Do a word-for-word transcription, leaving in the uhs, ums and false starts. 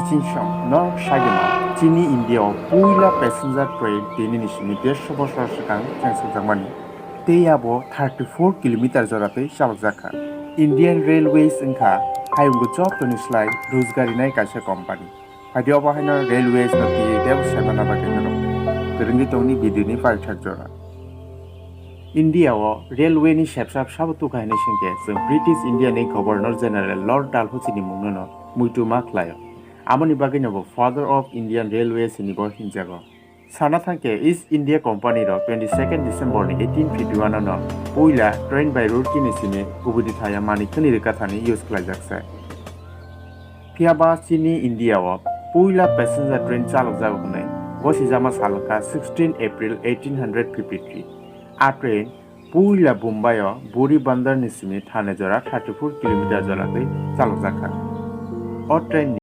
Chinsong no sagima chini India o puila passenger train tini ni simi dersho bosor swkang chengsukjakmani, tei abo thirty four kilometer jora tei chalokjak kha. Indian Railways wngkha hayungo joto ni slai rojgari nai kaisa company. Phaidi obo haino Railways no twi tebo saimana bagwi norok kwrwngwi tongni video ni paithak jora. India o railway ni sepsap sabo tukha hinwi singkhe chwng British India ni Governor General Lord Dalhousie ni mungno no muitu ma khlaio. Amoni bagwi no bo Father of Indian Railways hinwi bo hinjago. Sana thangkhe East India Company rok twenty second December ni eighteen fifty one no puila train bai road kini simi kubudi thaya mani khni rwkha thani use khlaijak se. Phiya ba chini India o puila passenger train chalokjago hwnwi gosijama salwkha sixteen April eighteen hundred fifty three. A train puila Bombay o Buri Bandar ni simi Thane jora thirty four kilometer jora twi chalokjakha. O train ni